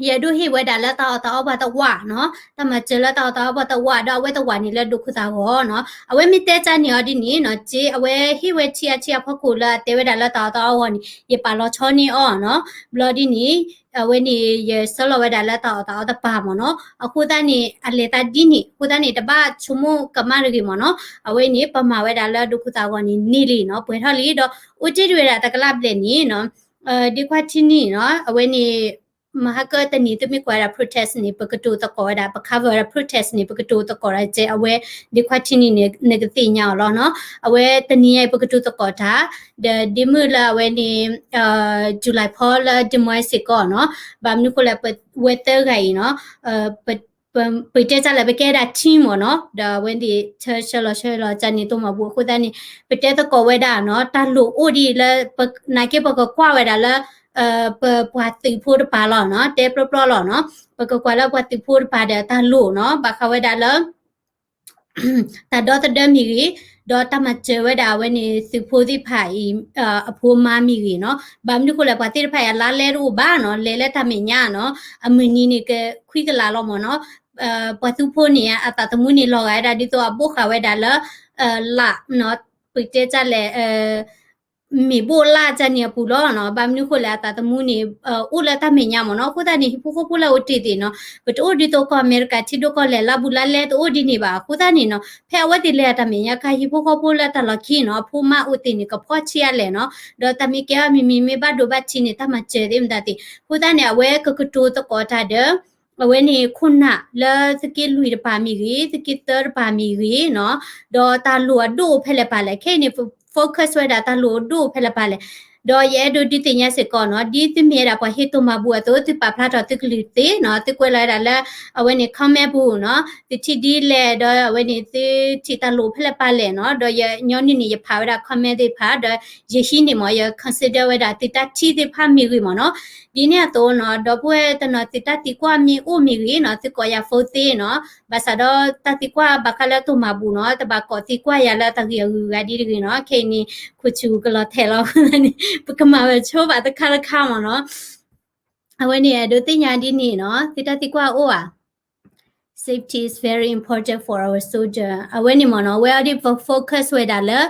ယအဲၣ်ဒိးဟ့ၣ်ဝဲဒၣ်လၢတၢ်အီၣ်တၢ်အီပှၤတဝာ်နီၤ, တၢ်မၤစၢၤလၢတၢ်အီၣ်တၢ်အီပှၤတဝာ် ဒီးအဝဲတဝာ်န့ၣ်လၢဒိခိၣ်သးဂီၢ်နီၤ, အဝဲမ့ၢ်တဲတၢ်န့ၣ်အီၤဒ်န့ၣ်နီၤ, က့အဝဲဟ့ၣ်ဝဲထံအါထံအါဖီခိၣ်လၢအတဲဝဲဒၣ်လၢတၢ်အီၣ်တၢ်အီအဂီၢ်န့ၣ် ယပာ်လီၤဆီန့ၢ်အီၤနီၤ, ဘျီဒ်န့ၣ် အဝဲန့ၣ် ယဆှၢလီၤဝဲဒၣ်လၢတၢ်အီၣ်တၢ်အီတပၤမ့ၢ်နီၤ, အဃိသတးန့ၣ် အလဲၤသးဒ်န့ၣ် အဃိသတးန့ၣ် တဘၣ်ဆိကမိၣ်ကမၣ်တဂ့ၤမ့ၢ်နီၤ, အဝဲန့ၣ် ပမၤဝဲဒၣ်လၢဒိခိၣ်သးဂီၢ်န့ၣ်န့ၢ်လံနီၤ, ပှဲၤထီၣ်လံ ဒီးအိၣ်တ့ၢ်တဝဲဒၣ်တကလးဘျဲၣ်န့ၣ်နီၤ ဒ့ခွါထံနံၣ်နီၤ, အဝဲန့ၣ် မဟါကတနံၤ သုမ့ၢ်ကွၢ်ဝဲဒၣ် protest န့ၣ် ပကတိၤသကိးဝဲဒၣ် ပ cover ဝဲဒၣ် protest န့ၣ် ပကတိၤသကိးတၢ်ကဲ အဝဲ ဒ့ခွါထံနံၣ်န့ၣ် နကသ့ၣ်ညါအီၤလီၤနီၤ, အဝဲတနံၤညါအံၤ ပကတိၤသကိးတၢ် ဒီးဒ့မုၣ်လၢအဝဲန့ၣ် July ဖီလၢ Des Moines စ့ၢ်ကီးနီၤ, ဘၣ်မနုၤဃိလဲၣ် ပဝဲသၢဂၤအံၤနီၤ ပတဲတၢ်လၢပကဲဒၣ် team မ့ၢ်နီၤ, ဒီးအဝဲန့ၣ် ဆၢလီၤဆၢလီၤကန့ၣ် တိၢ်မၤဘူၣ်အဃိသတးန့ၣ် ပတဲသကိးဝဲဒၣ်နီၤ, တၢ်လိၣ်အိၣ်ဒ်အံၤလၢ နာ်က့ပကကွၢ်ဝဲဒၣ်လၢ ပပှၤသုးဖိတပၤလီၤနီၤ, တဲပျီပျီလီၤနီၤ, ပကကွၢ်လၢပှၤသုးဖိတပၤဒီးတၢ်လိၣ်နီၤ, ဘၣ်ဃးဝဲဒၣ်လၢ တၢ်ဒီသဒၢမ့ၢ်ဂ့ၤ, ဒီးတၢ်မၤစၢၤဝဲဒၣ်အဝဲန့ၣ် သုးဖိသ့ၣ်တဖၣ်အံၤ အဖိမါမ့ၢ်ဂ့ၤနီၤ, ဘၣ်မနုၤဃိလဲၣ် ပှၤသ့ၣ်တဖၣ်အံၤ အလါလဲတအိၣ်ဘၣ်နီၤ, လဲၤလၢတၢ်မဲာ်ညါနီၤ, အမုၢ်နံၤန့ၣ် ကခွံကလးလီၤမ့ၢ်နီၤ, ပှၤသုးဖိန့ၣ် အသးသမူန့ၣ် လီၤဂာ်ဝဲဒၣ်ဒ်သိးအဘိၣ်ဃာ်ဝဲဒၣ်လၢ လၢ်နီၤ, ပတဲတၢ်လဲၣ် မ့ၢ်ဘိၣ်လၢ်တၢ်န့ၣ်အပူၤလီၤနီၤ, ဘၣ်မနုၤဃိလဲၣ် အသးသမူန့ၣ် အိၣ်လၢတၢ်မဲာ်ညါမ့ၢ်နီၤ, အဃိသတးန့ၣ် ဟံၣ်ဖိဃီဖိလၢအအိၣ်တ့ၢ်သ့ၣ်နီၤ, ပတအိၣ်ဒ်သိးကီၢ်အမဲရကၤထံဒိၣ်ကီၢ်လဲၢ် လါဘူးလါလဲတအိၣ်ဒ်န့ၣ်ဘၣ်, အဃိသတးန့ၣ်နီၤ, ဖဲအဝဲသ့ၣ်လဲၤအတၢ်မဲာ်ညါခါ ဟံၣ်ဖိဃီဖိလၢတၢ်လီၢ်ခံနီၤ, အဖိမါအိၣ်သ့ၣ်န့ၣ် ကဖီဆံးအါလဲၣ်နီၤ, ဒီးတၢ်မ့ၢ်ကဲအီၤမံၤမံၤမ့ၢ်ဘၣ်ဒိဘၣ်ထံးန့ၣ် တၢ်မၤစၢၤသ့ၣ်မတၤသ့ၣ်, အဃိသတးန့ၣ် အဝဲကကတိၤသကိးတၢ်ဒီး အဝဲန့ၣ်ခိၣ်နၢ်လၢသုးက့လွံၢ်တပၤမ့ၢ်ဂ့ၤ, သုးက့သၢတပၤမ့ၢ်ဂ့ၤနီၤ, ဒီးတၢ်လိၣ်အဒိၣ်အိၣ်ဖဲလဲၣ်ပၤလဲၣ်, ခဲအံၤန့ၣ် focus ဝဲဒၣ်တၢ်လိၣ်အဒိၣ်အိၣ်ဖဲလဲၣ်ပၤလဲၣ်, ဒီးယအဲၣ်ဒိးဒုးသ့ၣ်ညါစ့ၢ်ကီးနီၤ, ဒ်သုမ့ၢ်ဝဲဒၣ်ပှၤဟ့ၣ်တိၢ်မၤဘူၣ်အသိး သုပာ်ဖျါထီၣ်သုကလုၢ်သ့နီၤ, သုကွဲးလီၤဝဲဒၣ်လၢ အဝဲန့ၣ် comment ပူၤနီၤ, သုထံၣ်ဒ်လဲၣ် ဒီးအဝဲန့ၣ်သုထံၣ်တၢ်လိၣ်ဖဲလဲၣ်ပၤလဲၣ်နီၤ, ဒီးယညီနုၢ်န့ၣ် ယဖးဝဲဒၣ် comment သ့ၣ်တဖၣ် ဒီးယဟံးန့ၢ်မ့ၢ် ယ consider ဝဲဒၣ်သုတၢ်ထံၣ်သ့ၣ်တဖၣ်မ့ၢ်ဂ့ၤမ့ၢ်နီၤ, ဒ်န့ၣ်အသိးနီၤ, ဒီပုၢ်ဝဲၢ်တနီၤသုတၢ်သံကွၢ်မ့ၢ်အိၣ်မ့ၢ်ဂ့ၤနီၤ, သုကိးယၤ phone သ့နီၤ, ဘၣ်ဆၣ်ဒီးတၢ်သံကွၢ်ဘၣ်ဃးလၢတိၢ်မၤဘူၣ်နီၤ, တဘၣ်ကိးသံကွၢ်ယၤလၢတၢ်ဂ့ၢ်အဂုၤအဂၤဒ်တဂ့ၤနီၤ, ခဲအံၤန့ၣ် ခိၣ်ဆူၣ်ကလီၤထဲးလီၤန့ၣ်, ပကမၤဝဲဆိဘၣ်တခါတခါမ့ၢ်နီၤ, အဝဲန့ၣ်အဲၣ်ဒိးသ့ၣ်ညါဒ်န့ၣ်နီၤ, သုတၢ်သံကွၢ်အိၣ်ဧါ Safety is very important for our soldier. အဝဲန့ၣ်မ့ၢ်နီၤ, အဝဲအီၤဒ်ပ focus ဝဲဒၣ်လၢ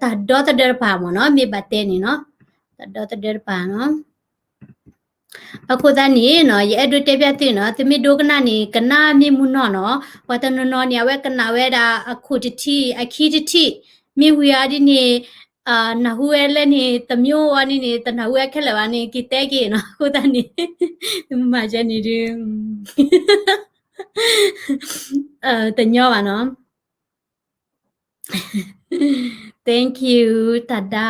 တၢ်ဒီသဒၢတပၤမ့ၢ်နီၤ, မ့ၢ်ဘၣ်တဲန့ၣ်နီၤ, တၢ်ဒီသဒၢတပၤနီၤ. အဃိသတးန့ၣ်နီၤ, ယအဲၣ်ဒိးတဲဖျါသုနီၤ, သုမ့ၢ်ဒိကနၣ်န့ၣ် ကနၣ်မ့ၢ်မုၢ်နီၢ်နီၤ, ပှၤတနီၤနီၤန့ၣ် အဝဲကနၣ်ဝဲဒၣ်အခိၣ်တထံၣ် အခံတထံၣ်, မ့ၢ်ဝံၤအီၤဒ်န့ၣ် နၢ်ဟူဝဲလၢန့ၣ် တမျိုးအီၤန့ၣ်န့ၣ် တနၢ်ဟူဝဲခဲလၢာ်ဘၣ်န့ၣ် က့ၤတဲက့ၤနီၤ, အဃိသတးန့ၣ် မၤယဲန့ၣ်ဒုး တညီဘၣ်နီၤ. Thank you တၢ်ဒါ.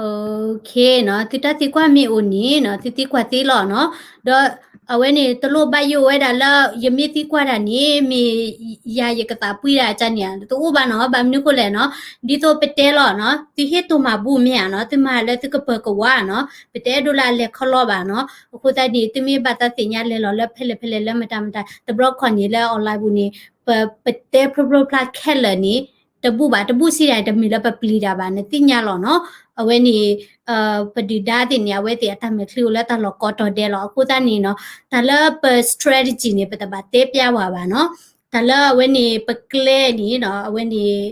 Okay နီၤ, သုတၢ်သံကွၢ်မ့ၢ်အိၣ်န့ၣ်နီၤ, သုသံကွၢ်သ့လီၤနီၤ. ဒီးအဝဲန့ၣ် တလိၣ်ဘၣ်ယိၣ်ဝဲဒၣ်လၢ ယမ့ၢ်သံကွၢ်တၢ်န့ၣ် မ့ၢ်ယၤယကသးပှံတၢ်တၢ်န့ၣ် တအိၣ်ဘၣ်နီၤ, ဘၣ်မနုၤဃိလဲၣ်နီၤ, ဒ်သိးပတဲလီၤနီၤ, သုဟ့ၣ်တိၢ်မၤဘူၣ်မ့ၢ်ဧါနီၤ, သုမၤလၢသုကပၢၤကဝါနီၤ, ပတအဲၣ်ဒိးလၢအလဲၤခီလီဘၣ်နီၤ. အဃိသတးန့ၣ် သုမ့ၢ်ဘၣ်သးသ့ၣ်ညါလဲၤလီၤလၢဖဲလဲၣ်ဖဲလဲၣ်လၢမတၤမတၤ တဘျီခီန့ၣ်လၢ online ပူၤန့ၣ် ပ ပတဲဖျိဖျိဖျါခဲလၢာ်န့ၣ် တဘူၣ်ဘၣ်, တဘူၣ်စံးဒၣ် တမ့ၢ်လၢပပျံၤတၢ်ဘၣ် နသ့ၣ်ညါလီၤနီၤ. အဝဲန့ၣ် ပဒုၣ်ဒါသ့ၣ်န့ၣ် အဝဲသ့ၣ်အတၢ်မဲာ်ချံအိၣ်လၢတၢ်လီၢ်ကိးတီၤဒဲးလီၤ. အဃိသတးန့ၣ်နီၤ တၢ်လၢပ strategy န့ၣ် ပတဘၣ်တဲပျါဝဲဘၣ်နီၤ. တၢ်လၢအဝဲန့ၣ် ပကျဲန့ၣ်နီၤ အဝဲန့ၣ်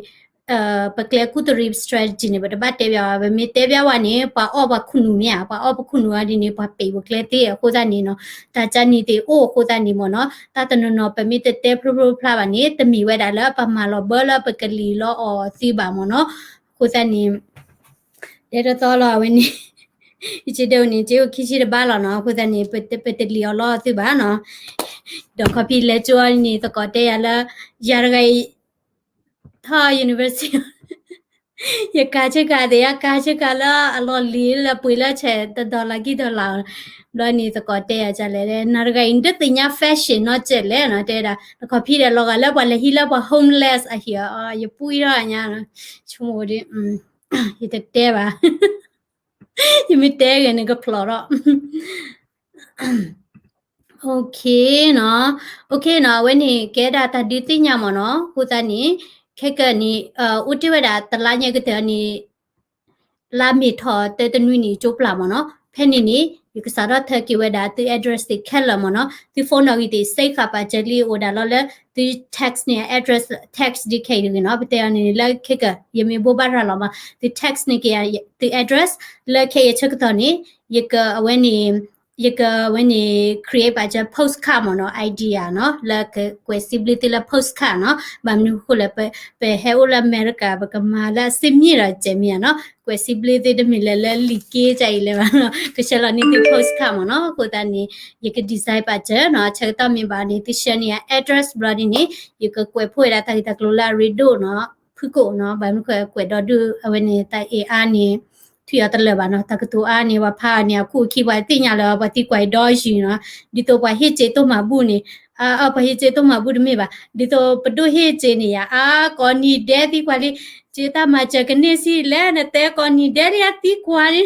ပကျဲကူၣ်တရံး strategy န့ၣ် ပတဘၣ်တဲဘၣ်ဝဲ ပမ့ၢ်တဲဘၣ်ဝဲန့ၣ် ပှၤအီၣ်ပှၤခူၣ်နူာ်မ့ၢ်ဧါ, ပှၤအီၣ်ပှၤခူၣ်နူာ်အီၤဒ်န့ၣ် ပှၤပံးပကျဲသ့အဃိသတးန့ၣ်နီၤ, တၢ်ကန့ၣ်သ့ၣ်အိၣ်အဃိသတးန့ၣ်မ့ၢ်နီၤ, တၢ်တနီၤနီၤ ပမ့ၢ်တတဲဖျိဖျိဖျါဘၣ်န့ၣ် တမ့ၢ်ဝဲဒၣ်လၢပမၤလီၤဘၢလၢပကလံၤလီၤအီၤသုဘၣ်မ့ၢ်နီၤ, အဃိသတးန့ၣ် တဲတသီလီၤအဝဲန့ၣ် ယကဒိးန့ၣ် ကအိၣ်ခံဆံတဘၣ်လီၤနီၤ, အဃိသတးန့ၣ် ပတလံၤအီၤလီၤသုဘၣ်နီၤ, ဒီးခီဖျိလဲၤကၠိန့ၣ် သကိးတဲယၤလၢ ယၤတဂၤအံၤ ထီၣ် university ယကၤဆ့ကၤသ့ၣ် ယကၤဆ့ကၤလၢအလီၢ်လံၤလၢပှ့ၤလၢဆဲးတ dollar ခံ dollar ဘျီန့ၣ် သကိးတဲယၤလဲၣ် နၤတဂၤအံၤ နတသ့ၣ်ညါ fashion နီတစဲးလဲၣ်နီၤ, တဲဒၣ် နခီဖျိဒီးလီၤဂာ်လၢပှၤလဲၤဟံးလၢပှၤ homeless အဟံၣ်အီၤ, ယပူအံၤထီၣ်ညါ, ဆိကမိၣ်ဒ် ယတတဲဘၣ်, ယမ့ၢ်တဲဂ့ၤန့ၣ်ကဖျိးထီၣ် OK နီၤ, OK နီၤ, အဝဲန့ၣ်ကဲဒၣ်တၢ်ဒုးသ့ၣ်ညါမ့ၢ်နီၤ, အဃိသတးန့ၣ် ခဲကနံၣ် အိၣ်တ့ၢ်ဝဲဒၣ်တလါညါကတၢၢ်န့ၣ် လါမ့ၤထီၣ်သၢတနွံန့ၣ် ကၠိပျၢ်မ့ၢ်နီၤ, ဖဲန့ၣ်န့ၣ် ယကစးထီၣ်ထၢက့ၤဝဲဒၣ်သု address သ့ၣ်ခဲလၢာ်မ့ၢ်နီၤ, သု phone နီၣ်ဂံၢ်သ့ၣ် စ့ဃာ်ပာ်စၢၤလံအိၣ်ဒၣ်လီၤလၢ သု text န့ၣ် address text ဒ်ခဲအံၤတဂ့ၤနီၤ, ပတဲအီၤန့ၣ်လၢခဲကနံၣ် ယမ့ၢ်ဘိးဘၣ်ရၤလီၤမး သု text န့ၢ်က့ၤယၤ သု address လၢခဲအံၤဆၢကတီၢ်န့ၣ် ယက အဝဲန့ၣ် ယကဝဲန့ၣ် create ဘၣ်စၢၤ postcard မ့ၢ်နီၤ, idea နီၤ, လၢကကွဲးစံးဘျုးသုလၢ postcard နီၤ, ဘၣ်မနုၤအဃိလဲၣ် ပဟဲအိၣ်လၢအမဲရကၤ ပကမၤလၢအစ့မ့ၢ်ဒီးစဲးမ့ၢ်ဧါနီၤ, ကွဲးစံးဘျုးသုတမ့ၢ်လၢလၢလံာ်က့တၢ်အံၤလၢၤဘၣ်နီၤ, ကဆှၢလီၤန့ၢ်သု postcard မ့ၢ်နီၤ, အဃိသတးန့ၣ် ယက design ဘၣ်စၢၤနီၤ, ဆၢကတီၢ်မ့ၢ်ဘၣ်န့ၣ် သုဆှၢန့ၢ်ယၤ address ဘျီဒ်န့ၣ် ယကကွဲးဖှိၣ်ဝဲဒၣ်တၢ်ဂ့ၢ်တၢ်ကျိၤလၢအရ့ဒိၣ်နီၤ, ဖုၣ်ကိာ်နီၤ, ဘၣ်မနုၤဃိကွဲးဒီဒူၣ်အဝဲန့ၣ် တၢ်အ့ၣ်အါန့ၣ် ထွံၣ်အီၤတလၢာ်ဘၣ်နီၤ, တၢ်ကတိၤအါန့ၣ် ပှၤဖးအီၤန့ၣ် အခိၣ်အခံပှၤသ့ၣ်ညါလၢ ပှၤသံကွၢ်အံၤဒီးယုၢ်နီၤ, ဒ်သိးပှၤဟ့ၣ်စ့သိၣ်မၤဘူၣ်န့ၣ်, အ ပှၤဟ့ၣ်စ့သိၣ်မၤဘူၣ်တမ့ၢ်ဘၣ်, ဒ်သိးပဒိၣ်ဟ့ၣ်စ့န့ၣ်ယၤ အါ ကိးနံၤဒဲးသံကွၢ်လံ, စ့တၢ်မၤစၢၤကန့ၢ်စံးလဲၣ် နတဲကိးနံၤဒဲးလံ အသံကွၢ်လံ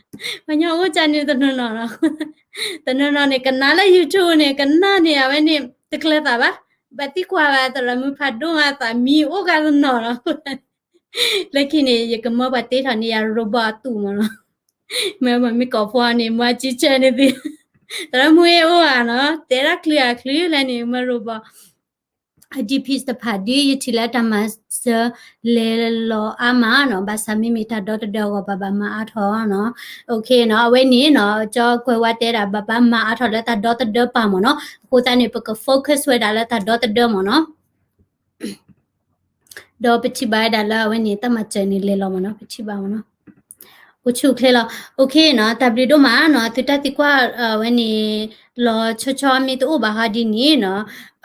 ပှၤကညီအိၣ်ကန့ၣ်တနီၤနီၤနီၤ, တနီၤနီၤန့ၣ် ကနၣ်လၢ YouTube န့ၣ် ကနၣ်န့ၣ် အဝဲန့ၣ် တကျၢၤသးဘၣ်, ဘၣ်သံကွၢ်ဘၣ် သရၣ်မုၣ်ဖးဒိၣ်မးသးမံအိၣ်ဂၤတနီၤနီၤ, လၢခံန့ၣ် ယကမၢပှၤတ့ထီၣ်န့ၢ်ယၤ robot အတူးမ့ၢ်နီၤ, မ့ၢ်မ့ၢ်မ့ၢ်ကိးဖီန့ၣ် မၤစံးဆၢန့ၢ်သု, သရၣ်မုၣ်အ့ၣ်အိၣ်ဧါနီၤ, တဲဒၣ်ချုးအချုးလဲၣ်န့ၣ် မၢ robot အ D P တဖၣ်ဒ် ယထံၣ်လၢတၢ်မၤစၢၤလဲၤလီၤအါမးနီၤ, ဘၣ်ဆၣ်မ့မ့ၢ်တၢ်ဒီသဒၢအဂီၢ် ဘၣ်ဘၣ်မၤအါထီၣ်နီၤ, OK နီၤ, အဝဲန့ၣ်နီၤ ကၠီကွဲးဝဲတဲဒၣ် ဘၣ်ဘၣ်မၤအါထီၣ်လၢတၢ်ဒီသဒၢပာ်မ့ၢ်နီၤ, အဃိသတးန့ၣ် ပက focus ဝဲဒၣ်လၢတၢ်ဒီသဒၢမ့ၢ်နီၤ ဒီးပထံၣ်ဘၣ်ဝဲဒၣ်လၢအဝဲန့ၣ် တၢ်မၤစၢၤန့ၣ်လဲၤလီၤမ့ၢ်နီၤ, ပထံၣ်ဘၣ်မ့ၢ်နီၤ, အိၣ်ဆူၣ်အိၣ်ချ့လီၤ. OK နီၤ, တၢ်ဘျုးဒိၣ်မးနီၤ, သုတၢ်သံကွၢ်အဝဲန့ၣ် လီၤဆီဆီမ့ၢ်တအိၣ်ဘၣ်ဟီဒ်န့ၣ်နီၤ,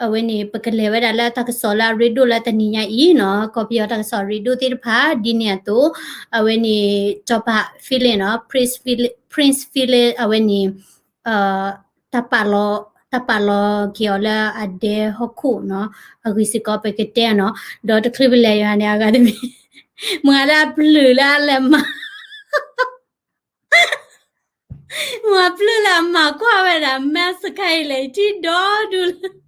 အဝဲန့ၣ် ပကလဲၤဝဲဒၣ်လၢတၢ်ကစီၣ်လၢအရ့ဒိၣ်လၢတနံၤညါအံၤနီၤ, ကီၢ်ပယီၤတၢ်ကစီၣ်ရ့ဒိၣ်သ့ၣ်တဖၣ် ဒ်န့ၣ်အသိး အဝဲန့ၣ် စီၤပၤ Philip နီၤ, Prince Philip, Prince Philip အဝဲန့ၣ် တၢ်ပာ်လီၤ, တၢ်ပာ်လီၤက့ၤအီၤလၢအဒဲဟီၣ်ခိၣ်နီၤ, အဂ့ၢ်စ့ၢ်ကီးပကတဲနီၤ, ဒီးတချုးပလဲၤယွၤန့ၣ် အဂၤတမံၤ, မ့ၢ်ဒၣ်ပျုၢ်လၢအလဲၤမၤ, မ့ၢ်ပျုၢ်လၢအမၤကွၢ်ဝဲဒၣ် mask တခါအံၤလဲၣ်, ယထံၣ်ဒီဒူၣ်လၢ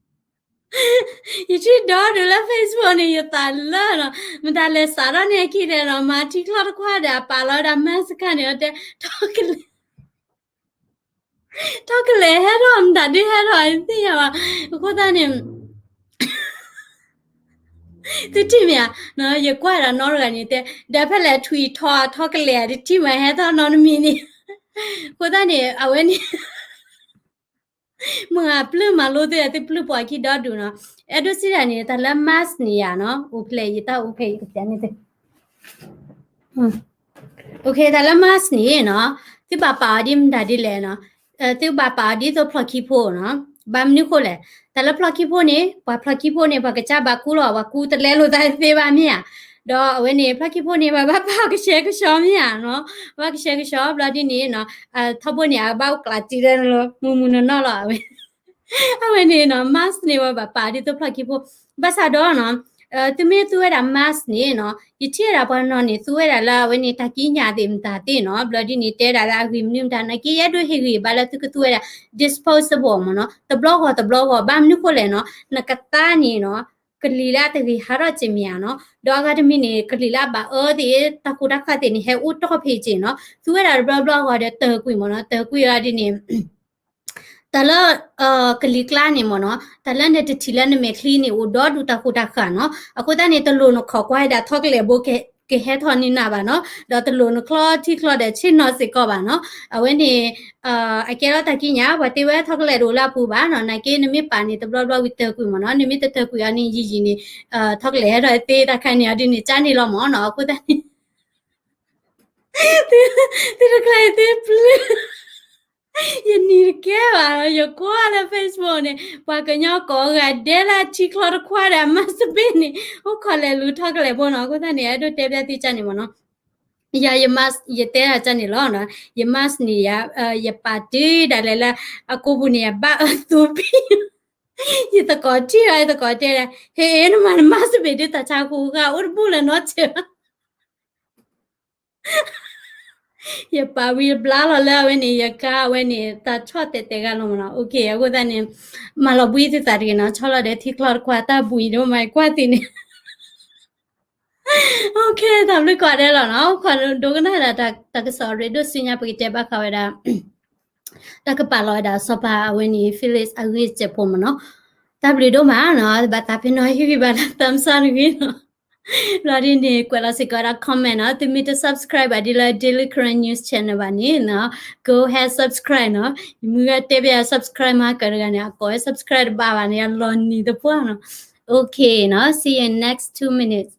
ယထံၣ်ဒီဒူၣ်လၢ Facebook န့ၣ် ယသးလၢနီၤ, မတၤလဲၤစးထီၣ်န့ၢ်အခံဒဲးနီၤ, မၤထံချီၣ်တကွၢ်ဒီး အပာ်လီၤဝဲဒၣ် mask တခါန့ၣ် အတဲ ထီၣ်ကလဲၤ ထီၣ်ကလဲၤဟဲထီၣ် မတၤဒုးဟဲထီၣ် ယသ့ၣ်ညါဘၣ်, အဃိသတးန့ၣ် သုထံၣ်မ့ၢ်ဧါ, ယကွၢ်ဒၣ်နီတဂၤန့ၣ်တဲ ဒီးဖဲလဲၣ်ထွံၣ်ထီၣ်ထီၣ်ကလဲၤ တထံၣ်မးဟဲထီၣ်နီတမံၤန့ၣ်, အဃိသတးန့ၣ် အဝဲန့ၣ် မ့ၢ်အပျုၢ်မၤလိသ့ၣ် သုပျုၢ်ပှၤခံဒီဒူၣ်နီၤ, အဲၣ်ဒိးစံးတၢ်န့ၣ် တၢ်လၢ mask န့ၣ်ယၤနီၤ, အိၣ်ဖျဲၣ် ယတၢ်အိၣ်ဖျဲၣ် ယကပျးန့ၢ်သု OK တၢ်လၢ mask န့ၣ်နီၤ, သုဘၣ်ပာ်အီၤဒ်မတၤဒ်လဲၣ်နီၤ, သုဘၣ်ပာ်အီၤဒ်သိးဖျီၣ်ခံဖိနီၤ, ဘၣ်မနုၤဃိလဲၣ်, တၢ်လၢဖျီၣ်ခံဖိန့ၣ် ပှၤဖျီၣ်ခံဖိန့ၣ် ပှၤကစၢ်ဘၣ်ကူလီၤ ပှၤကူတလဲလိာ်သးသ့ဘၣ်မ့ၢ်ဧါ, ဒီးအဝဲန့ၣ် ဖျီၣ်ခံဖိန့ၣ် ပှၤဘၣ်ပာ်အီၤကဆှဲကဆှီမ့ၢ်ဧါနီၤ, ပှၤကဆှဲကဆှီ ဘျီဒ်န့ၣ်နီၤ, ထီဘိန့ၣ် အဘၣ်အိၣ်ကျးတံၢ်လၢ မုၢ်မုၢ်နီၢ်နီၢ်လီၤ အဝဲ အဝဲန့ၣ်နီၤ mask န့ၣ် ပှၤဘၣ်ပာ်ဒ်သိးဖျီၣ်ခံဖိ, ဘၣ်ဆၣ်ဒီးနီၤ, သုမ့ၢ်သူဝဲဒၣ် mask န့ၣ်နီၤ, ယထံၣ်ဝဲဒၣ်ပှၤနီၤန့ၣ် သူဝဲဒၣ်လၢအဝဲန့ၣ် တၢ်ကံးညာ်သ့ၣ်မတၤသ့ၣ်နီၤ, ဘျီဒ်န့ၣ် တဲဒၣ်လၢအဂ့ၢ်မနုၤမတၤ နာ်က့ ယအဲၣ်ဒိးဟ့ၣ်ဂံၢ်ဘါလၢသုကသူဝဲဒၣ် disposable မ့ၢ်နီၤ, တဘျီဂီၤတဘျီဂီၤ ဘၣ်မနုၤဃိလဲၣ်နီၤ, နကသါန့ၣ်နီၤ, ကလံၤလၢအတဂ့ၤဟးထီၣ်က့ၤမ့ၢ်ဧါနီၤ, ဒီးအဂၤတမံၤန့ၣ် ကလံၤလၢအဘၣ်အၢသ့ၣ် တၢ်ကူတၢ်ကၤသ့ၣ်န့ၣ် ဟဲအိၣ်တီၢ်ဖဲက့ၤနီၤ, သူဝဲဒၣ်တဘျီဘျီဂီၤဒီးတၢၢ်ကွံာ်မ့ၢ်နီၤ, တၢၢ်ကွံာ်အီၤဒ်န့ၣ် တၢ်လၢ ကလံၤကျါန့ၣ်မ့ၢ်နီၤ, တၢ်လၢနတထံၣ်လၢနမဲာ်ချံန့ၣ် အိၣ်ဒီဒူၣ်တၢ်ဃိၣ်တၢ်ဃၢ်နီၤ. အဃိသတးန့ၣ် တလိၣ်နခိးကွၢ်ဝဲဒၣ်ထီကလဲာ်ဘိ ကဟဲထီၣ်န့ၢ်နၤဘၣ်နီၤ, ဒီးတလိၣ်နချီထံချီဒီးဆ့ၣ်နီၤစ့ၢ်ကီးဘၣ်နီၤ. အဝဲန့ၣ် အကဲထီၣ်တၢ်ကံးညာ် ပှၤတ့ဝဲထီကလဲာ်တအိၣ်လၢအပူၤဘၣ်နီၤ. နာ်က့နမ့ၢ်ပာ်န့ၣ် တဘျီဘျီဝံၤတၢၢ်ကွံာ်မ့ၢ်နီၤ, နမ့ၢ်တတၢၢ်ကွံာ်အီၤန့ၣ် ယံာ်ယံာ်န့ၣ် ထီကလဲာ်ဟဲထီၣ်သ့တၢ်ခါန့ၣ် အဒ်န့ၣ်ကန့ၣ်လီၤမ့ၢ်နီၤ. အဃိသတးန့ၣ် သုတကျါအံၤသ့ပျုၢ် ယနံၤတကဲဘၣ်, ယကွၢ်လၢ Facebook န့ၣ် ပှၤကညီကိးဂၤဒဲးလၢအထံချီတခွါဒီးအမၤစပ့းန့ၣ် အိၣ်ခိးလဲၤလူၤထီကလဲာ်ဘိနီၤ. အဃိသတးန့ၣ် အဲၣ်ဒိးတဲဘၣ်သုကန့ၣ်မ့ၢ်နီၤ, ယၤ ယ mask ယတဲဒၣ်ကန့ၣ်လီၤ, ယ mask န့ၣ် ယပာ်တုၤဒၣ်လဲာ်လၢအကိာ်ပူၤန့ၣ် ယဘၣ်အၢသူပံ, ယသကိးထံၣ်လီၤ ယသကိးတဲဒၣ် ဟ့ၣ်နမၤန mask စပ့းဒုး တၢ်ဆါဃူဂၤအိၣ်တဘူၣ်လၢၤနီတစဲးဘၣ် ယပာ်ဝံၤဘျါလီၤလၢအဝဲန့ၣ် ယကါအဝဲန့ၣ် တၢ်ဆီၣ်တဲာ်တဲာ်ဂၤလီၤမ့ၢ်နီၤ. အိၣ်ခ့ အဃိသတးန့ၣ် မၤလီၤဘှံးသုသးတဂ့ၤနီၤ, ဆီလီၤဒီးထံချီတခွါ တၢ်ဘှံးဒိၣ်မး ကွၢ်သ့န့ၣ် အိၣ်ခ့ တၢ်ဘျုးကိးဂၤဒဲးလီၤနီၤ, အိၣ်ခိးဒိကနၣ်ဒၣ်တၢ်ကစီၣ်အရ့ဒိၣ်ဆူညါ ပကတဲဘၣ်ဃးဝဲဒၣ် တၢ်ကပာ်လီၤဝဲဒၣ်စီၤပၤအဝဲန့ၣ် Felix အဂ့ၢ်စဲးဖိမ့ၢ်နီၤ. တၢ်ဘျုးဒိၣ်မးနီၤ, ဘၣ်သးဖဲနီၤဟ့ၣ်ဂံၢ်ဘါလၢ thumbs up တဂ့ၤနီၤ. ဘျီဒ်န့ၣ် ကွဲးလီၤစ့ၢ်ကီးဝဲဒၣ် comment နီၤ, သုမ့ၢ်တ subscribe ဘၣ်ဒ်လၢ Daily Karen News Channel ဘၣ်န့ၣ်နီၤ, go ahead subscribe နီၤ. ယမုၢ်ဂၤတဲဘၣ်ယၤ subscribe မၤကၢၢ်တဂၤန့ၣ် အကိးဝဲ subscribe တဘၣ်ဘၣ်န့ၣ် အလီၤနံၤသပှၢ်နီၤ. Okay နီၤ, see you in next two minutes.